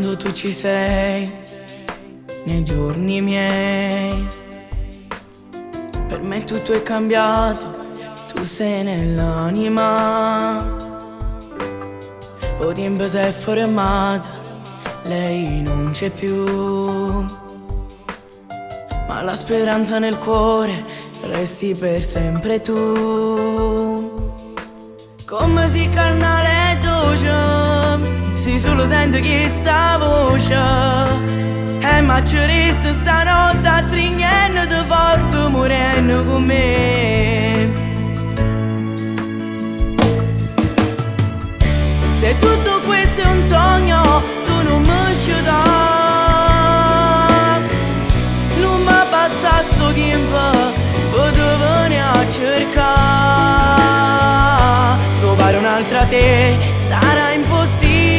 Quando tu ci sei nei giorni miei, per me tutto è cambiato, tu sei nell'anima. O tempo si è fermato, lei non c'è più. Ma la speranza nel cuore resti per sempre tu. Comme si' carnale e doce, si sulo sento chesta voce. E m'accirisse stanotte strignennete forte murenno cu me. Se tutto questo è un sogno, tu nun me scetà. Nun m'abbastasse 'o tiempo pe te venì a cercà. Trovare un'altra te sarà impossibile.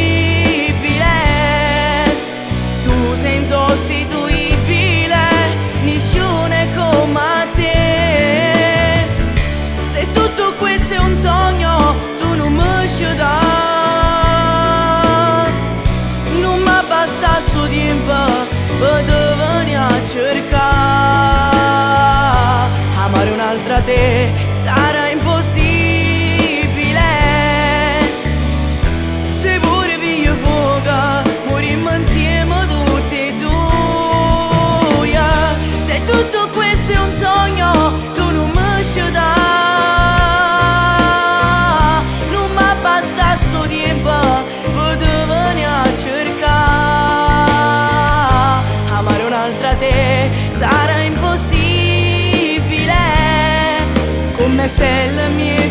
Tu sei insostituibile, nisciuno è comme a te. Se tutto questo è un sogno, tu nun me scetà. Nun m'abbastasse 'o tiempo pe te venì a cercà. Amare un'altra te sarà impossibile. Se pure piglia fuoco, murimmo insieme tutti e due. Se tutto questo è un sogno, tu nun me scetà. Nun m'abbastasse 'o tiempo pe te venì a cercà. Amare un'altra te sarà impossibile. Comme stelle 'mmiezz.